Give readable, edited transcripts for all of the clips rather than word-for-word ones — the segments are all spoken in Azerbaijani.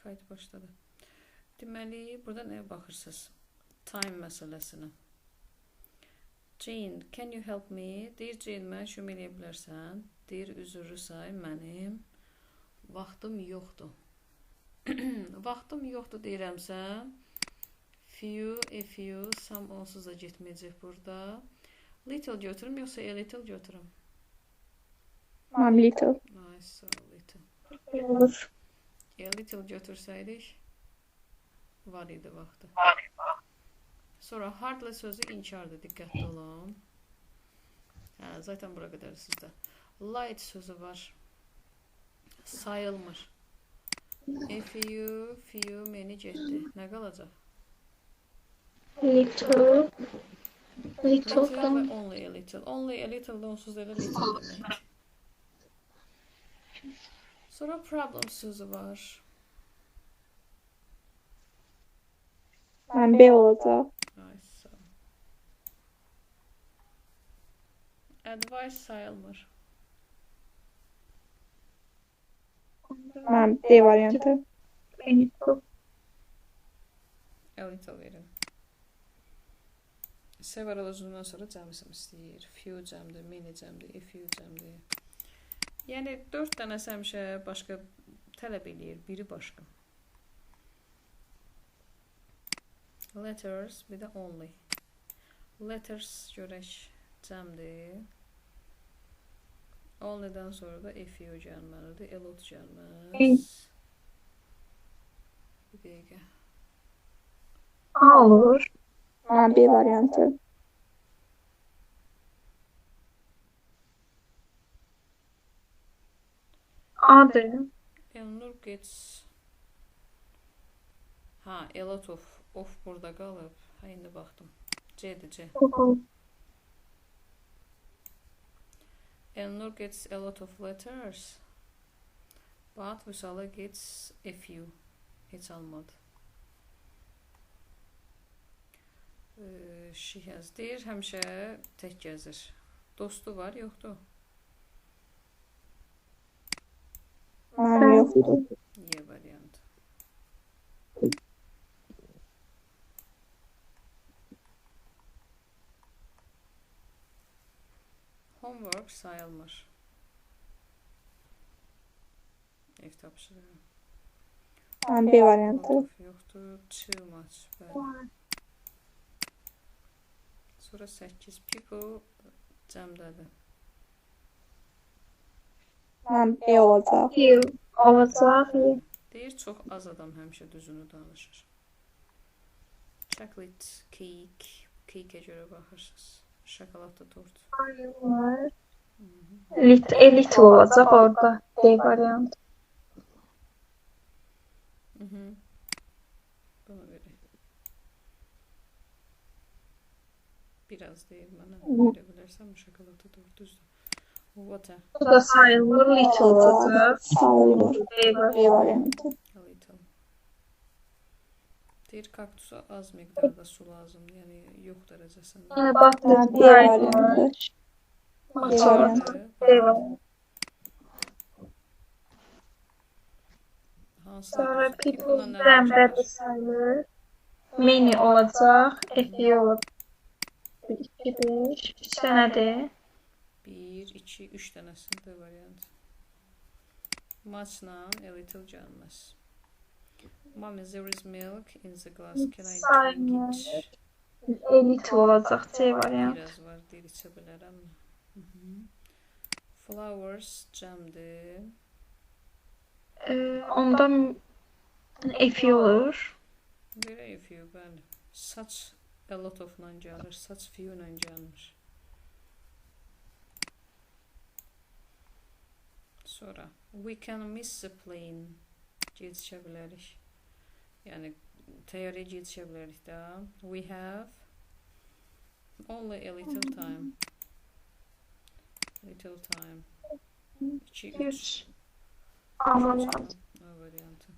Kayıt başladı. Deməli, burada nəyə baxırsınız? Time məsələsinə. Jane, can you help me? Deyir, Jane, mənə kömək eləyə bilərsən? Deyir, üzürlü say, mənim vaxtım yoxdur. Vaxtım yoxdur deyirəmsə, few, a few, some onsuz da getməyəcək burada. Little götürüm, yoxsa a little götürüm? Mam little. Nice, so little. Olur. A little götürsəydik, var idi vaxtı. Sonra hardly sözü inkardır, diqqətli olun. Hə, zaten bura qədər sizdə. Light sözü var. Sayılmır. A few, few, many getdi. Nə qalacaq? Little. Little Little. və only a little. Only a little da onsuz da elə little deməkdir. Sonra problem sözü var. Mən B olacaq. Nice. So. Advice sayılmır. Mən D variantı. A little verin. Several özündən sonra cəm isim istəyir. Few cəmdir, many cəmdir, a few cəmdir. Yəni 4 dənəsi həmişə başqa tələb eləyir, biri başqa. Letters, bir də only. Letters görək cəmdir. Only'dən sonra da a few gəlməlidir, a lot gəlməz. Bir dəqiqə. A olur. Mən B variantı. A-dır. Elnur gets... Ha, a lot of. Of burada qalıb. Ha, indi baxdım. C-dir, C. Elnur gets a lot of letters, but Vüsala gets a few. Heç almadı. She has deyir, həmişə tək gəzir. Dostu var, yoxdur? Mən yoxdur. Y variantı. Homework sayılmır. Ev tapşırığı. Mən B variantı. Lot of yoxdur. Too much. Bəli. Sonra 8 people cəmdədir. Mən B olacaq. Few olacaq. Deyir, çox az adam həmişə düzünü danışır. Chocolate cake. Cake-ə görə baxırsınız. Şokoladlı tort. Var. Little, little olacaq orada. D variantı. Bunu verək. Biraz deyir mənə. Verə bilərsən şokoladlı tort, düzdür. Water. Bu da sayılmır. Little olacaq. Sayılmır. B variantı. B variantı. Little. Deyir, kaktusa az miqdarda su lazımdır. Yəni, yox dərəcəsində. Yəni, butter B variantı. Much olacaq. B B variantı. Hansı Sonra people People-la nə cəmdə sayılır. Many olacaq. A few olacaq. 1, 2, 5. 3 dənədir. 1, 2, 3 dənəsində D variantı. Much-la a little gəlməz. Mommy, there is milk in the glass. Can I drink it? A little olacaq. C variantı. Biraz var, deyir, içə bilərəm. Flowers cəmdir. Onda a few olur. Verək a few, bəli. Such a lot of-la gəlir, such few-la gəlmir. Sonra, we can miss the plane. Gecikə bilərik. Yəni, təyyarəyə gecikə bilərik də. We have only a little time. Little time. 2, 3. A variantı. A variantı.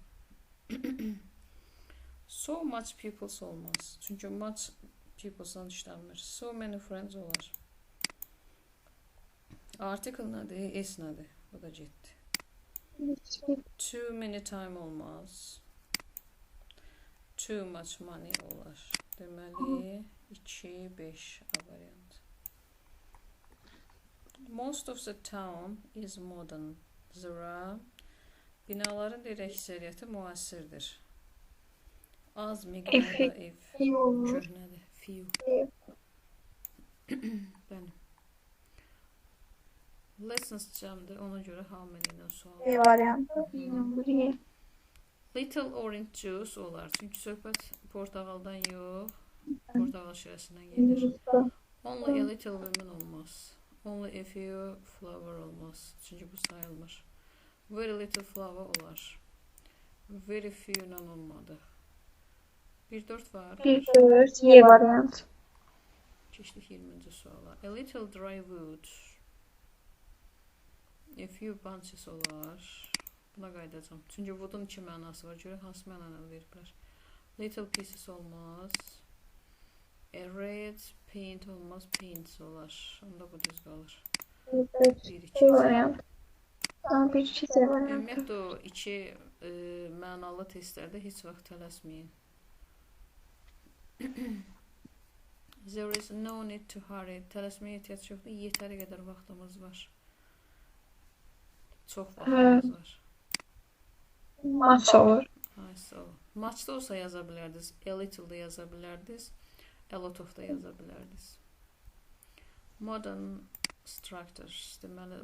So much people olmaz. Çünki much people-dan işlənmir. So many friends olar. Article nədir? S nədir? Bu da getdi. Too many time olmaz. Too much money olar. Deməli, 2, 5 A variantı. Most of the town is modern. Zira binaların deyir əksəriyyəti müasirdir. Az miqdarda ev Few olur. köhnədir. Few. Bəli. Lessons cəmdir, ona görə how many ilə sual. B variantı. Y. Little orange juice olar. Çünki söhbət portağaldan yox, portağal şirəsindən gedir. Only a little women olmaz. Only a few flower olmaz. Çünki bu sayılmır. Very little flower olar. Very few ilə olmadı. 1-4 var. 1, 4. Y variantı. Keçdik 20-ci suala. A little dry wood. A few bunches olar. Buna qayıdacağam. Çünki wood'un iki mənası var. Görək hansı mənanı veriblər. Little pieces olmaz. A red paint olmaz. Paints olar. Onda bu düz qalır. 4. 1, 2. C variantı. 1, 2 C variantı. Ümumiyyətlə o iki mənalı testlərdə heç vaxt tələsməyin. There is no need to hurry. Tələsməyə ehtiyac yoxdur. Yetəri qədər vaxtımız var. Çox vaxtımız var. Much olur. Ay, sağ ol. Much da olsa yaza bilərdiniz. A little da yaza bilərdiniz. A lot of da yaza bilərdiniz. Modern structures. Deməli,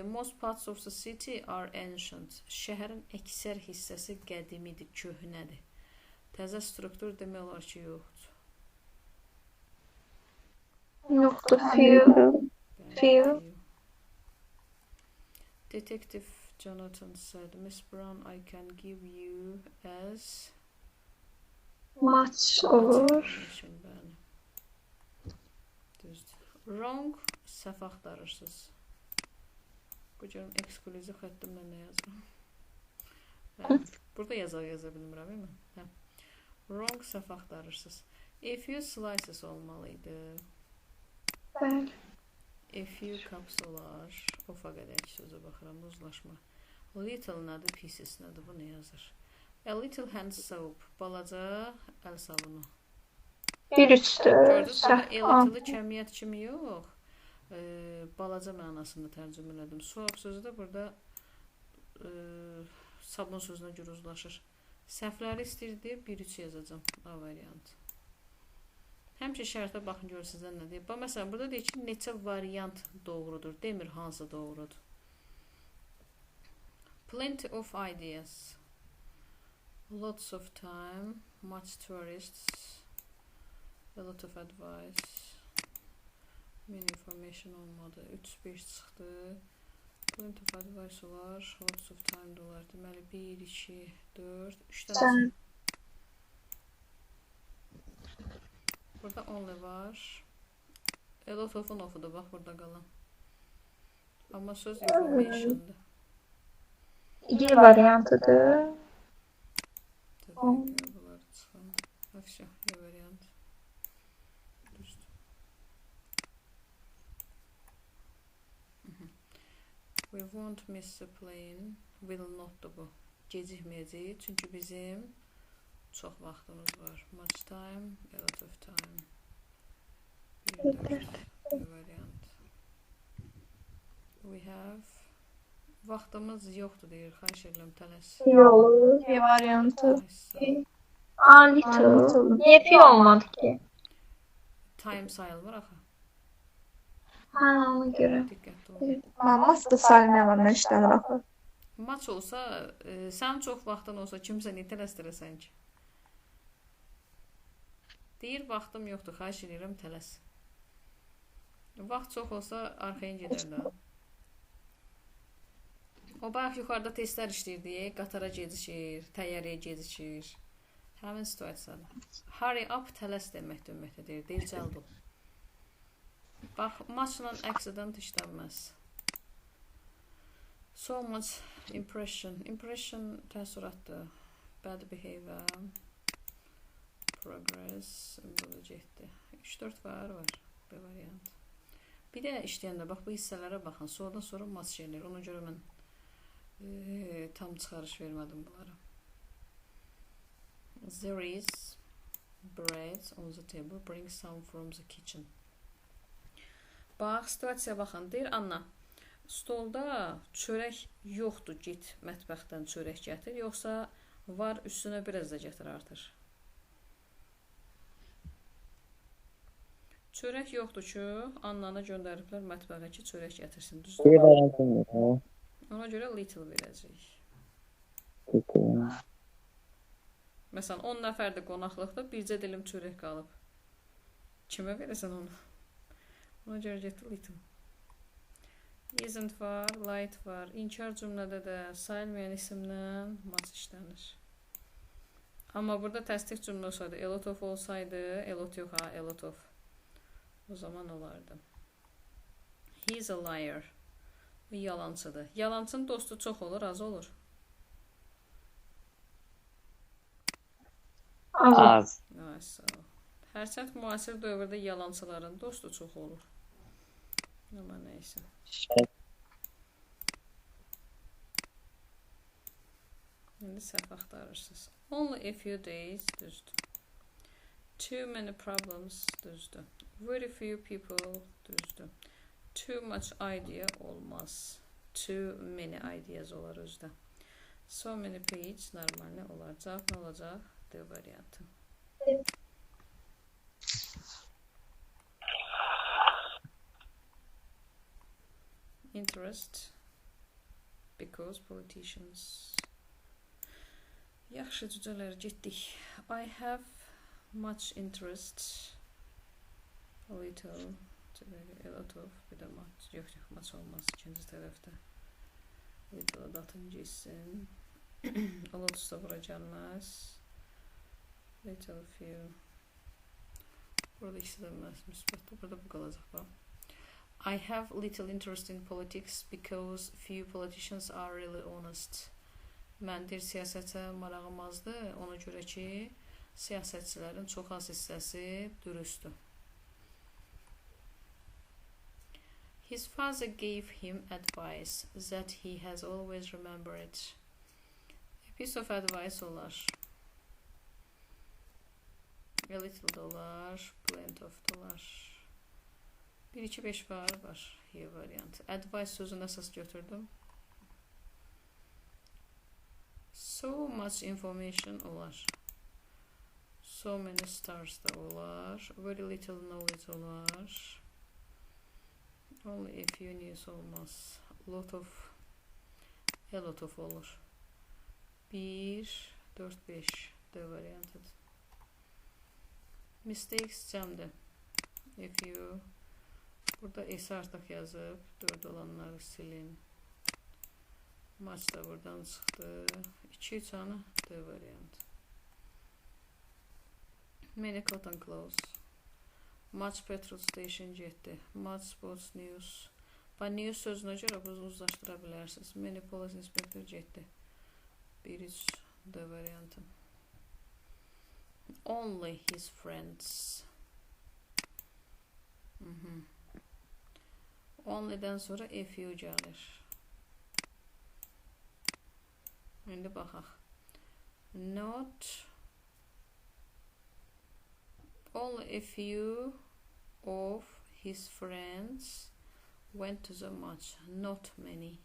most parts of the city are ancient. Şəhərin əksər hissəsi qədimidir, köhnədir. Təzə struktur demək olar ki, yoxdur. Yoxdur. Few. Bəli, Few. Detective Jonathan said, Miss Brown, I can give you as Much olur. information. Bəli. Düzdür. Wrong səhv axtarırsınız. Bu görüm eksklüziv xəttimlə nə yazıram. Hə, burada yaza bilmirəm, değil mi? Hə. Wrong səhv axtarırsınız. A few slices olmalı idi. Bəli. A few cups olar. Ofa qədər sözə baxıram, uzlaşma. Little nədir, pieces nədir, bu nə yazır? A little hand soap, balaca əl sabunu. 1, 3, 4. Gördünüz, burada Səhv. a little'ı kəmiyyət kimi yox, balaca mənasında tərcümə elədim. Soap sözü də burada sabun sözünə görə uzlaşır. Səhvləri istəyirdi, 1-3 yazacağam. A variantı. Həmişə şərtə baxın gör sizdən nə deyir. Bax, məsələn, burada deyir ki, neçə variant doğrudur. Demir hansı doğrudur. Plenty of ideas. Lots of time. Much tourists. A lot of advice. Many information olmadı. 3-5 çıxdı. Plenty of advice olar. Lots of time da olar. Deməli, 1, 2, 4, 3 dənə. Sən Burada only var. A lot of'un of'udur. Bax, burada qalan. Amma söz information'dır. Y variantıdır. Bir dəqiqə, bunları çıxım. Vəfşə, Y variant. Düzdür. We won't miss the plane. Will not'dur bu. Gecikməyəcəyik. Çünki bizim çox vaxtımız var. Much time, a lot of time. 1, 4, Y variant. We have. Vaxtımız yoxdur deyir. Xahiş edirəm, tələs. Y olur. B variantı. Ay, A little. Niyə few olmadı ki? Time sayılmır axı. Ha, ona görə. Diqqətli olun. Maması da sayılmayanlarla işlənir axı. Maç olsa, sən çox vaxtın olsa kimsə niyə tələsdirəsən ki? Deyir, vaxtım yoxdur, xahiş edirəm, tələs. Vaxt çox olsa, arxayın gedər də. O bayaq yuxarıda testlər işləyirdi, qatara gecikir, təyyarəyə gecikir. Həmin situasiyadır. Hurry up, tələs deməkdir, ümumiyyətlə deyir, deyir, cəld ol. Bax, maçla accident işlənməz. So much impression. Impression təəssüratdır. Bad behavior. Progress. Bu da getdi. 3-4 var. Bir variant. Bir də işləyəndə bax bu hissələrə baxın. Sonradan sonra maç şeylər. Ona görə mən tam çıxarış vermədim bunlara. There is bread on the table. Bring some from the kitchen. Bax, situasiyaya baxın. Deyir Anna, stolda çörək yoxdur, get mətbəxdən çörək gətir, yoxsa var, üstünə biraz da gətir artır. Çörək yoxdur ki, Annanı göndəriblər mətbəxə ki, çörək gətirsin, düzdür? Ona görə little verəcəyik. Məsələn, 10 nəfərdir qonaqlıqda, bircə dilim çörək qalıb. Kimə verəsən onu? Ona görə getdi little. Isn't var, light var. İnkar cümlədə də sayılmayan isimlə much işlənir. Amma burada təsdiq cümlə olsaydı, a lot of olsaydı, a lot yox ha, a lot of. O zaman olardı. He's a liar. Bu yalancıdır. Yalancının dostu çox olur, az olur. Az. Ay, sağ ol. Hərçənd müasir dövrdə yalançıların dostu çox olur. Amma nəysə. İndi səhv axtarırsınız. Only a few days, düzdür. Too many problems, düzdür. Very few people, düzdür. Too much idea olmaz. Too many ideas olar özdə. So many page normalni olar. Cavab nə olacaq? D variantı. Interest because politicians. Yaxşı cücələr, getdik. I have much interest. A little, a lot of, bir də much. Yox, yox, much olmaz ikinci tərəfdə. Little datın getsin. A lot da bura gəlməz. Little, few. Burada ikisi də müsbətdir. Burada bu qalacaq bax. I have little interest in politics because few politicians are really honest. Mən deyir, siyasətə marağım azdır, ona görə ki, siyasətçilərin çox az hissəsi dürüstdür. His father gave him advice that he has always remembered. A piece of advice olar. A little da olar, plenty of da olar. 1, 2, 5 var, var. Y variantı. Advice sözünü əsas götürdüm. So much information olar. So many stars da olar. Very little knowledge olar. Only a few news olmaz. Lot of, a lot of olur. 1, 4, 5 D variantıdır. Mistakes cəmdir. If you burada S artıq yazıb, 4 olanları silin. Maç da buradan çıxdı. 2, 3 anı D variantı. Many cotton clothes. Much petrol station getdi. Much sports news. Bax, news sözünə görə bunu uzlaşdıra bilərsiniz. Many police inspector getdi. 1, 3 D variantı. Only his friends. Only'dən sonra a few gəlir. İndi baxaq. Not only a few of his friends went to the match. Not many.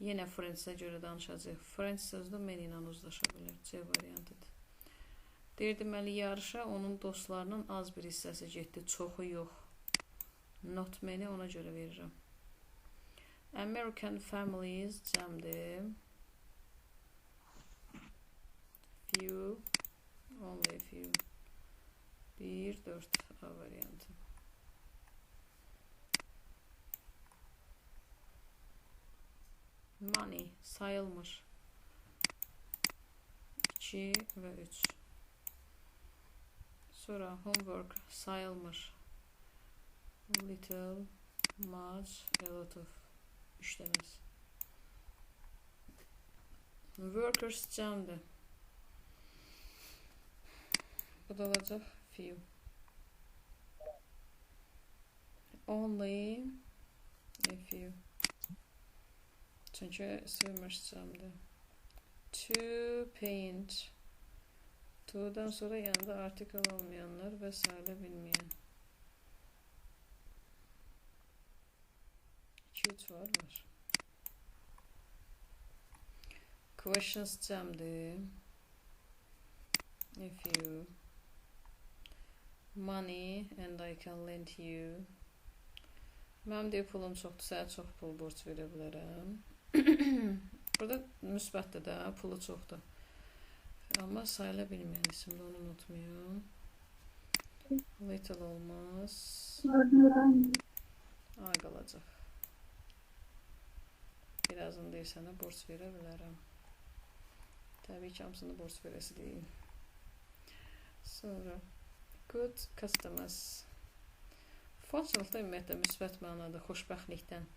Yenə friends-ə görə danışacaq. Friends sözü də many ilə uzlaşa bilər. C variantıdır. Deyir, deməli, yarışa onun dostlarının az bir hissəsi getdi. Çoxu yox. Not many ona görə verirəm. American families cəmdir. Few, only a few. 1, 4 A variantı. Money sayılmır. 2 və 3. Sonra homework sayılmır. Little, much, a lot of. 3 dənəsi. Workers cəmdir. Bu da olacaq few. Only a few. Çünki swimmers cəmdir. To paint. To-dan sonra yanında artikel olmayanlar və sayıla bilməyən. 2, 3 var, var. Questions cəmdir. If you money and I can lend you. Mənim deyir pulum çoxdur, sənə çox pul borc verə bilərəm. Burada müsbətdir də, pulu çoxdur. Amma sayıla bilməyən isimdir, onu unutmayın. Little olmaz. A qalacaq. Birazını deyir sənə borc verə bilərəm. Təbii ki, hamısını borc verəsi deyil. Sonra good customers. Fortunately ümumiyyətlə müsbət mənada, xoşbəxtlikdən.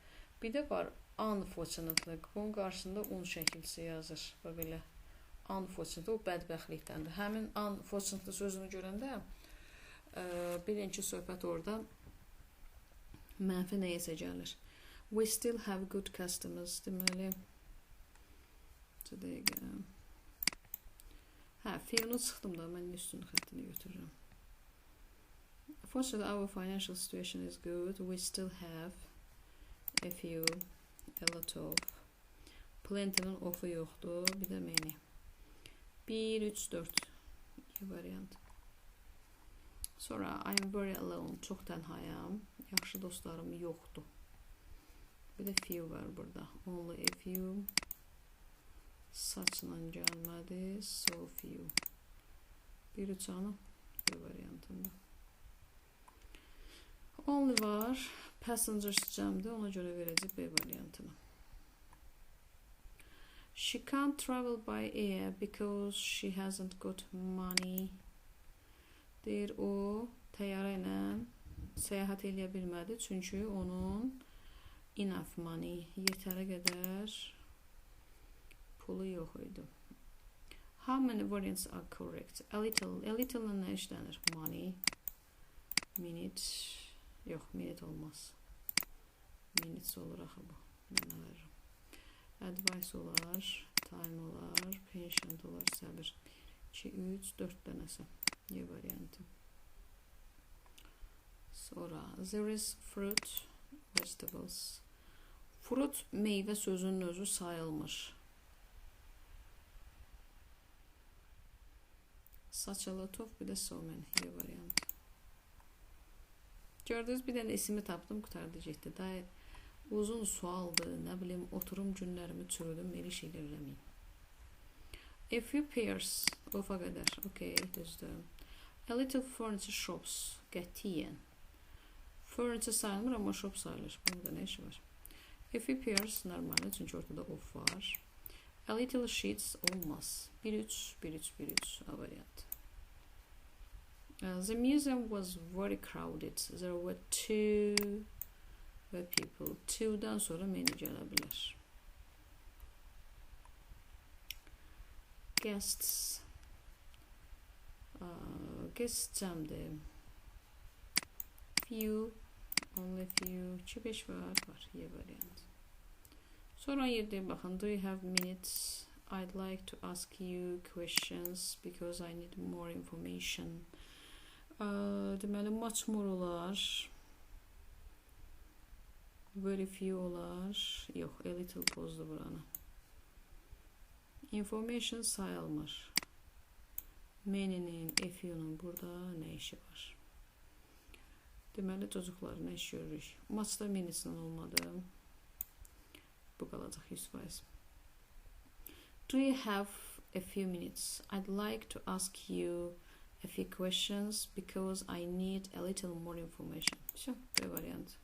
Bir də var unfortunately. Bunun qarşısında un şəkilçisi yazır. Bax belə. Unfortunately o bədbəxtlikdəndir. Həmin unfortunately sözünü görəndə bilin ki, söhbət orada mənfi nəyəsə gəlir. We still have good customers. Deməli, bir dəqiqə. Hə, few-nu çıxdım da, mən üstün xəttini götürürəm. Fortunately, our financial situation is good. We still have a few, a lot of. Plenty-nin off-u yoxdur. Bir də many. 1, 3, 4. İki variant. Sonra, I am very alone. Çox tənhayam. Yaxşı dostlarım yoxdur. Bir də few var burada. Only a few. Saçla gəlmədi. So few. 1, 3 anı. Bir variantında. Only var. Passengers cəmdir. Ona görə verəcək B variantını. She can't travel by air because she hasn't got money. Deyir, o təyyarə ilə səyahət eləyə bilmədi. Çünki onun enough money, yetəri qədər pulu yox idi. How many variants are correct? A little. A little ilə nə işlənir? Money. Minute. Yox, minute olmaz. Minutes olur axı bu. Mən nə verirəm? Advice olar, time olar, patient olar, səbir. 2, 3, 4 dənəsi. Y variantı. Sonra, there is fruit, vegetables. Fruit, meyvə sözünün özü sayılmır. Such a lot of, bir də so many. Y variantı. Gördünüz, bir dənə ismi tapdım, qurtardı getdi. Daha uzun sualdır, nə bilim, oturum günlərimi çürüdüm, elə şeylər eləməyim. A few pairs, ofa qədər, okey, düzdür. A little furniture shops, qətiyyən. Furniture sayılmır, amma shop sayılır. Burada nə işi var? A few pairs, normaldir, çünki ortada off var. A little sheets olmaz. 1, 3, 1, 3, 1, 3, A variant. The museum was very crowded. There were two people. Two-dan sonra many gələ bilər. Guests. Guests cəmdir. Few. Only few. 2, 5 var. Var. Y variant. Sonra 7. Baxın. Do you have minutes? I'd like to ask you questions because I need more information. Deməli, much more olar. Very few olar. Yox, a little pozdu buranı. Information sayılmır. Many'nin, a few'nun burada nə işi var? Deməli, çocuklar, nə iş görürük? Much da many'sindən olmadı. Bu qalacaq 100%. Do you have a few minutes? I'd like to ask you a few questions because I need a little more information. Vse, B variant.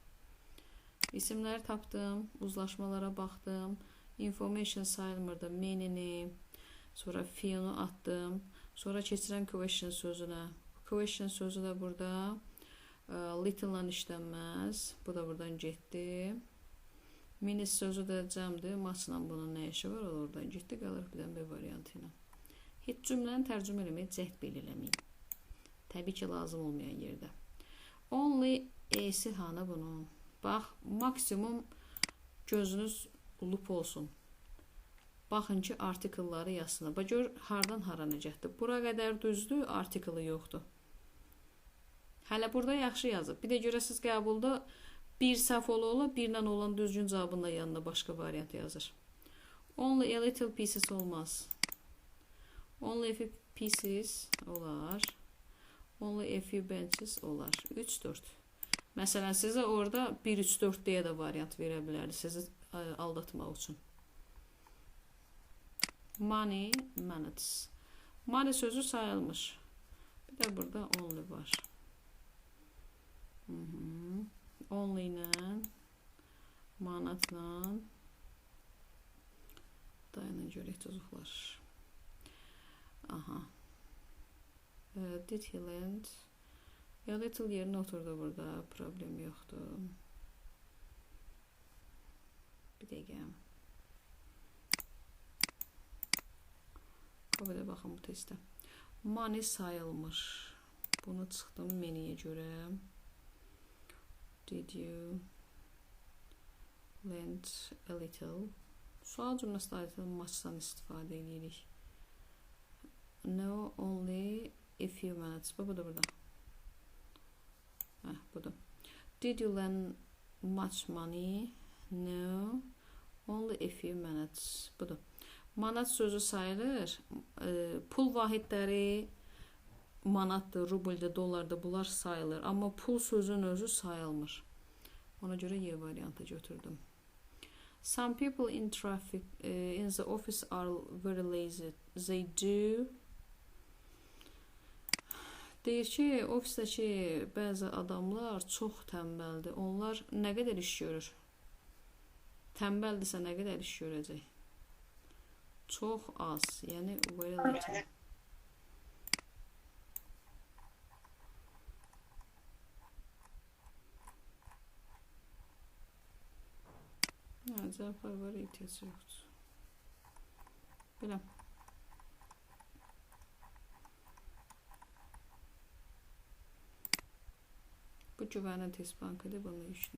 İsimləri tapdım, uzlaşmalara baxdım. Information sayılmırdı. Many'ni, sonra few'nu atdım. Sonra keçirəm question sözünə. Question sözü də burada little-la işlənməz. Bu da buradan getdi. Minutes sözü də cəmdir. Much-la bunun nə işi var? O oradan getdi. Qalır bir də B variantı ilə. Heç cümləni tərcümə eləməyə cəhd belə eləməyin. Təbii ki, lazım olmayan yerdə. Only E-si hanı bunun? Bax, maksimum gözünüz lup olsun. Baxın ki, artikelları yazsınlar. Bax, gör, hardan hara necətdir. Bura qədər düzdür, artikeli yoxdur. Hələ burada yaxşı yazıb. Bir də görəsiniz qəbulda bir səhv ola-ola, birlə olan düzgün cavabın da yanına başqa variant yazır. Only a little pieces olmaz. Only a few pieces olar. Only a few benches olar. 3, 4. Məsələn, sizə orada 1, 3, 4 deyə də variant verə bilərdi sizi aldatmaq üçün. Money, minutes. Money sözü sayılmış. Bir də burada only var. Only ilə, manatla. Dayanın görək çocuqlar. Aha. Did he lend? A little yerinə oturdu burada. Problem yoxdur. Bir dəqiqə. Bir də baxın bu testə. Money sayılmır. Bunu çıxdım meniyə görə. Did you lend a little? Sual cümləsi aidətən maçdan istifadə edirik. No, only a few minutes. Bu da burada. Heh, budur. Did you lend much money? No, only a few minutes. Budur. Manat sözü sayılır. Pul vahidləri manatdır, rubuldir, dollardır, bunlar sayılır. Amma pul sözünün özü sayılmır. Ona görə Y variantı götürdüm. Some people in traffic in the office are very lazy. They do. Deyir ki, ofisdəki bəzi adamlar çox tənbəldir. Onlar nə qədər iş görür? Tənbəldirsə nə qədər iş görəcək? Çox az, yəni very little. Hə, cavablar var, ehtiyac yoxdur. Belə. Bu güvənli test bankıdır, bunu işləyir.